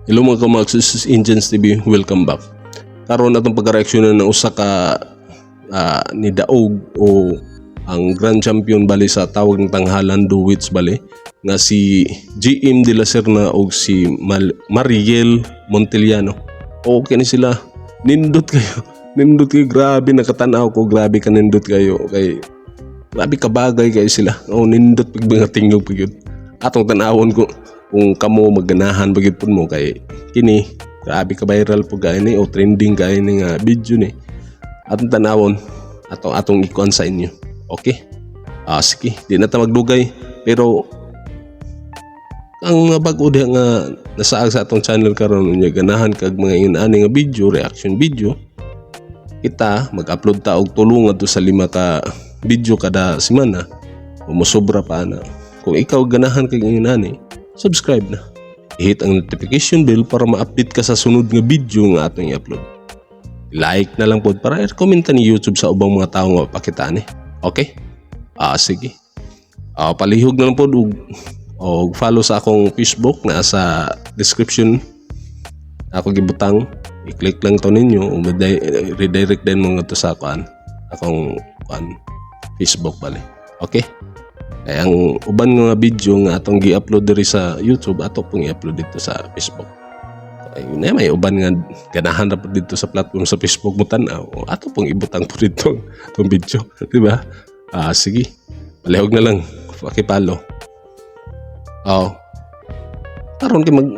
Hello mga kamax, this is Indians TV. Welcome back. Karon atong pagka-reaksyonan ng usa ka ni daog o ang grand champion bali sa Tawag ng Tanghalan Duets bali nga si GM de la Serna og si Mariel Montellano. Okay ni sila. Nindot kayo. Nindot kayo. Grabe nakatanaw ko. Grabe ka nindot kayo. Kay grabe ka bagay kayo sila. Oh, nindot pag mga tingog pag yun. Atong tanawon ko kung kamo magganahan pag pud mo kay kini grabe ka viral po kay ni o trending kay ni nga video ni. Atong tanawon atong atong ikuan sa inyo. Okay? Ah, sige, di na ta magdugay pero ang mga bago diha nga nasaag sa atong channel karon, unya ganahan kag mga ingon ani nga video, reaction video, kita mag-upload ta og tulo ngadto sa lima ka video kada semana o mosobra pa ana. Kung ikaw ganahan kag ingon ani, subscribe na. I-hit ang notification bell para ma-update ka sa sunod nga video nga atong i-upload. Like na lang pod para i-comment ni YouTube sa ubang mga tao nga mapakita ni. Okay? Ah, sige. Ah, palihog na lang pod og follow sa akong Facebook na sa description ako gibutang. I-click lang to ninyo o redirect din mo ngadto sa kuan, akong kuan, Facebook bali. Okay? Kaya ang uban nga video nga atong gi-upload diri sa YouTube, ato pong i-upload dito sa Facebook. Ay, na may uban nga ganahan ra po dito sa platform sa Facebook mo tan-aw, ato pong ibutang po dito itong video, di ba? Ah, sige. Palihog na lang. Paki-follow. Oh. Karon kay mag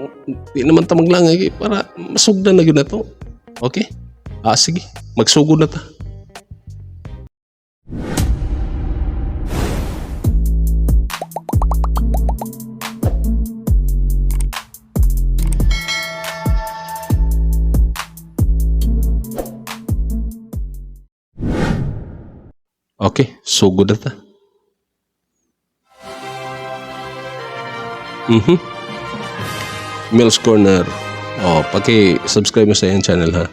di naman ta maglangay kay para masugdan na gyud na to. Okay? Ah, sige. Magsugod na ta. Okay, sugod na ta. Mills Corner. Oh, paki-subscribe mo sa iyang channel ha.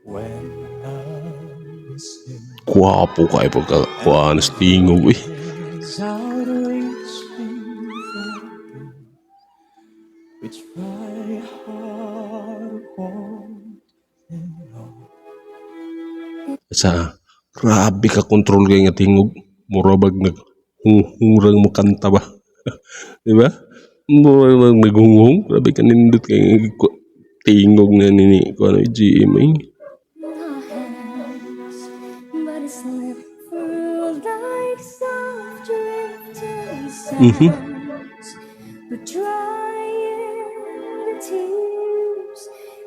When love is in Gwapo kay pagka kuan sa tingog eh. is out reaching for you, we try hard, won't know. Sa grabe ka control kay nga tingog. Mura bag nag hunghurang mo kanta ba? Di ba? Mura bag naghunghung. Grabe ka nindot kay nga tingog na nini ko ano GM eh. Our hands, but it slipped through like soft drifting sounds. But drying the tears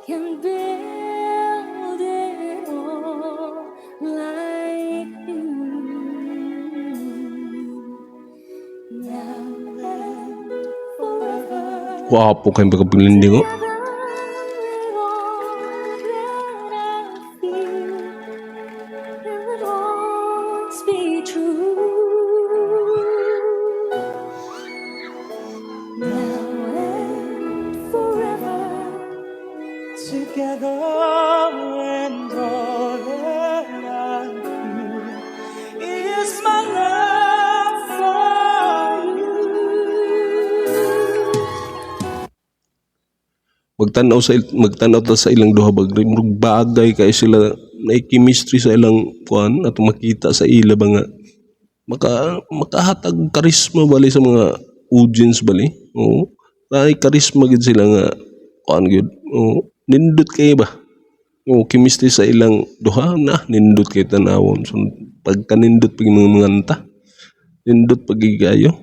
can build it all like new. Now and forever. Gwapo kay pagkapilinding oh. Together with all that I feel, will it always be true? Now and forever. Together and all that I feel is my love for you. Magtan-aw ta sa ilang duha bag murag bagay kay sila na chemistry sa ilang kuan at makita sa ila ba nga makahatag karisma bali sa mga audience bali. Oo. Ay karisma gid sila nga kuan gyud. Oo. Nindot kay ba? Oo, chemistry sa ilang duha na nindot kay tanawon. So pagkanindot pag mga manganta. Nindot pag gigayo.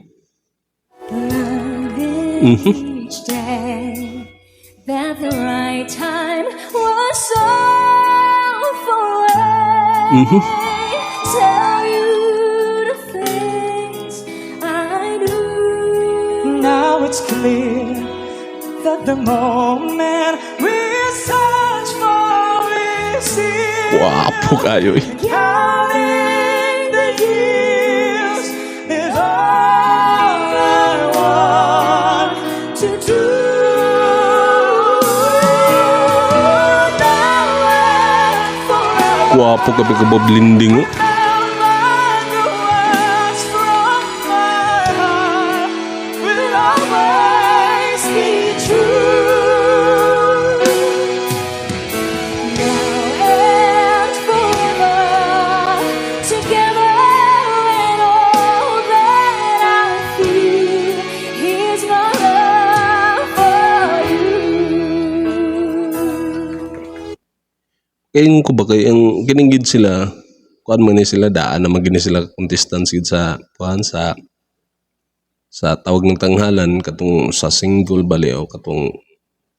Learning each day that the right time was so far away. Tell you the things I do. Now it's clear that the moment we search for is here. Gwapo kayo eh. Counting the years is all I want to do. Gwapo ka ka blending oh. The words from my heart will always be true. Now and forever, together, and all that I feel is my love for you. Kaya ko ba kay ang kining gid sila, kuan man ni sila, daan naman gini sila contestants gid sa kuan sa Tawag ng Tanghalan, katong sa single bali o katong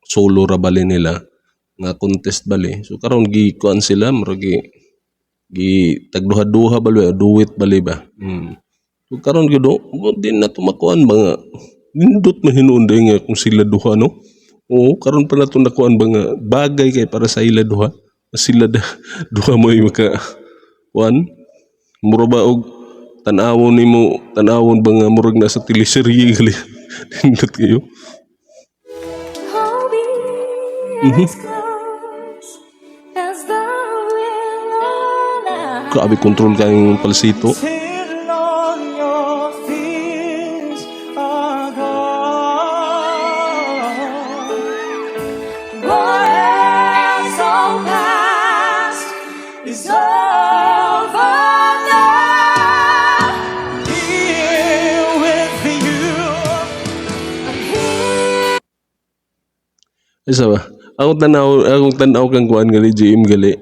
solo ra bali nila nga contest bali. So karon gi kuan sila, murag gi tagduha-duha bali o duet bali ba. So karon gyud oh, di na to makuan ba nga nindot man hinuon day nga kung sila duha, no? Oo, karon pa na to nakuan ba nga bagay kay para sa ila duha, sila duha mo maka kuan, mura ba og tan-awon nimo, tan-awon ba nga murag nasa teleserye gali. Nindot kayo. I'll be as close as the willow line. Grabe control kayong falsetto. Till all your fears are gone. What has all past is over now. Here with you. I'm here. Isa ba? Akong tanaw kang kuan gali, GM gali.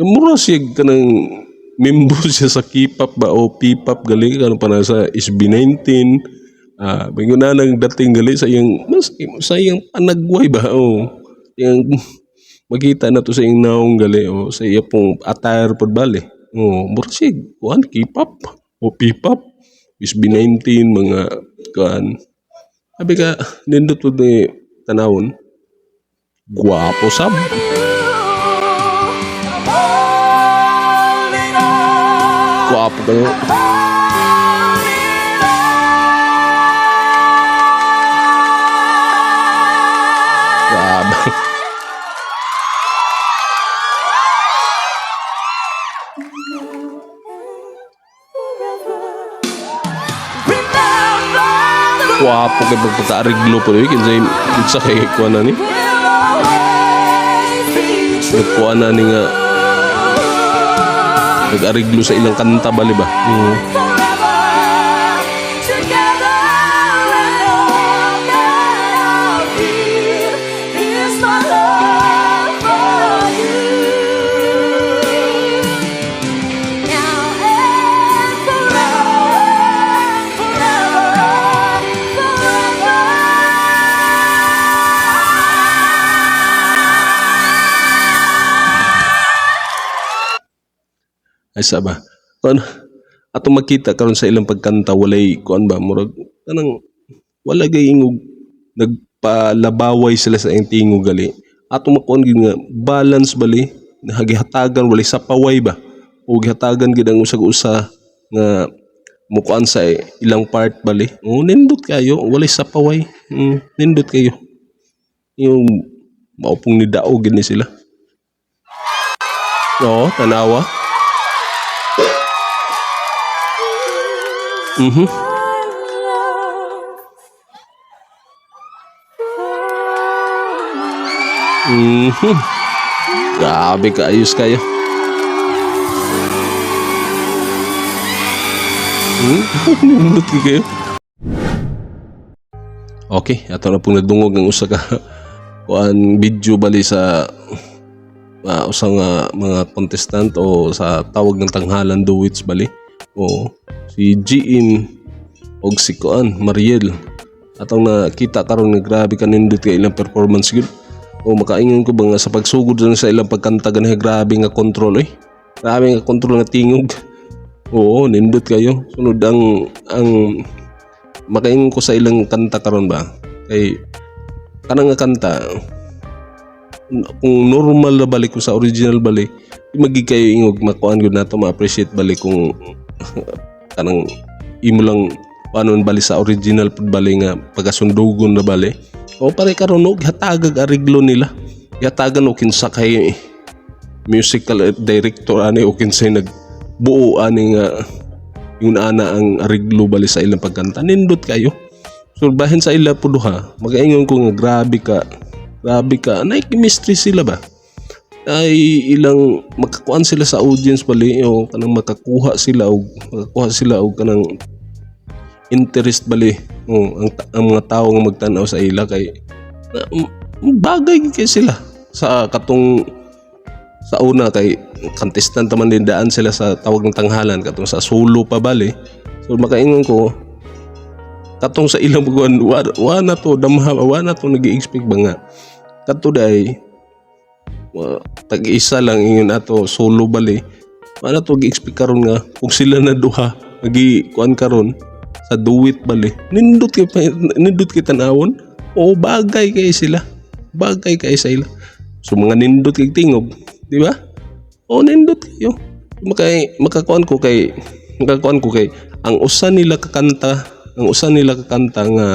Mura siya kanang membro siya sa K-pop ba o P-pop gali, kano pa na sa SB19. Ah, bago na nang dating gali sa iyang mas sa iyang panagway ba o iyang makita na to sa iyang naong gali o sa iya pong attire pod bali. Oh, mura siya kuan K-pop o P-pop, SB19, mga kuan. Sabi ka nindot pod ni tanawon. Gwapo sab. I'm holding on. Gwapo kayo. Holding on. Grabe. Remember the Gwapo kay pagpagka-ariglo po rin. Kinsa kay kuan na ni? will always be true. Nagkuan na ni nga nag-ariglo sa ilang kanta bali ba? Forever, together, and all that I feel is my love for you. Now and forever, Forever, forever. Ay sa ba? Kuan atong makita karon sa ilang pagkanta, walay kuan ba, murag kanang wala gay ingog nagpalabaway sila sa iyang tingog gali. Atong makuan gid nga balance bali, gihatagan, walay sapaway ba o gihatagan gid ang usag usa nga mukuan sa ilang part bali. Oh, nindot kayo, walay sapaway. Nindot kayo. Yung maupong ni daog gid ni sila. Oo, tanawa. My love for you. Grabe kaayos kayo. Nindot kayo. Okay, ato na pong nadungog ang usa ka kuan video bali sa usang mga contestant o sa Tawag ng Tanghalan Duets bali. O si GM og si kuan Mariel. Atong nakita karon nga grabe kanindot kay ilang performance gyud. O makaingon ko ba nga sa pagsugod lang sa ilang pagkanta ganiha, grabe nga control eh. Grabe nga control nga tingog. Oo, nindot kayo. Sunod ang makaingon ko sa ilang kanta karon ba kay kanang nga kanta, kung normal na balik, kung sa original balik, di magi kayo ingog makuan gud nato ma-appreciate balik kung kanang imo lang paano bali sa original pud bali nga pagkasundugon na bali. O pare karon no, gihatagag ariglo nila, gihatagan og kinsa kay musical director ani o kinsay nagbuo ani nga yung ana ang ariglo bali sa ilang pagkanta. Nindot kayo. So bahin sa ila po duha, magaingon ko nga grabe ka, nay chemistry sila ba? Ay ilang makakuan sila sa audience bali o kanang makakuha sila og kanang interest bali o ang mga tao nga magtan-aw sa ila kay na, bagay kay sila sa katong sa una kay contestant man din daan sila sa Tawag ng Tanghalan, katong sa solo pa bali. So makaingon ko, katong sa ilang pagkuan, wa na to damha, wa na to nag-expect ba nga kadto day tag-isa lang ingon ato solo bali. Wa na to gi-expect karon nga kung sila na duha magi kuan karon sa duet bali. Nindot kay, nindot kay tan-awon. O bagay kay sila, bagay kay sa ila. So mga nindot kay tingog, di ba? O nindot kayo. Makakuan ko kay ang usa nila kakanta nga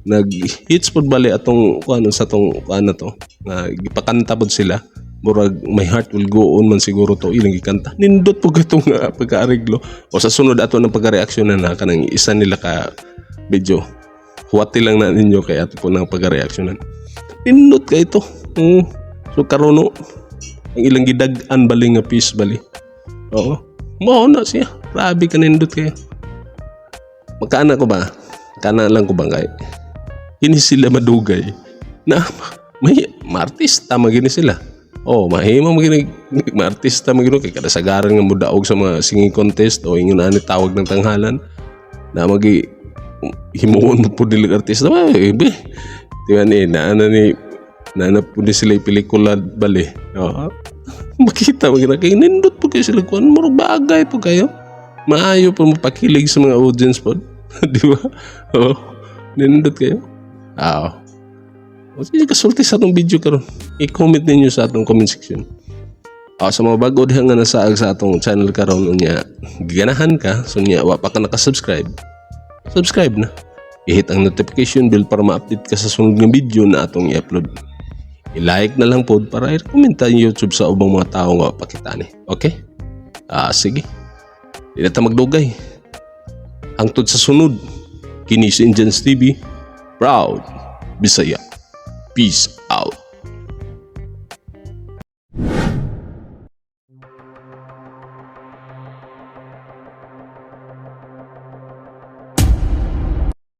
nag hits pod bali atong kuan sa tong kuan na to nga gipakanta pod sila, murag "My Heart Will Go On" man siguro to ilang gikanta. Nindot po itong pagkaareglo. O sa sunod ato ng pagka-reaction na kanang isa nila ka video. Huwati lang na ninyo kay ato po ng pagka-reaksyonan. Nindot kay ito. Oo. So karon no, ang ilang gidag-an bali nga piece bali. Oo. Mao na siya. Grabe ka nindot kayo. Magkaana ko ba? Kana lang ko ba kay kini sila madugay na may maartista magini sila. Oh, mahimo magini maartista magini kay kada sagaran nga modaog sa mga singing contest o ingon ani Tawag ng Tanghalan na magi himuon mo pud nila artista ba eh, be. Di ba ni naana ni naana pud ni sila pelikula bali. Oh. Makita mo kay nindot po kayo sila kuan, murag bagay po kayo. Maayo po mapakilig sa mga audience pod. Di ba? Oh, nindot kayo. Ah. O sige, kasulti sa atong video karon. I-comment ninyo sa atong comment section. Ah, sa mga bago diha nga nasaag sa atong channel karon unya giganahan ka, so unya wa pa ka naka-subscribe. Subscribe na. I-hit ang notification bell para ma-update ka sa sunod nga video na atong i-upload. I-like na lang pod para i-recommend ang YouTube sa ubang mga tao nga pakita ni. Okay? Ah, sige. Di na ta magdugay. Hangtod sa sunod. Kini si Indians TV. Proud Bisaya. Peace.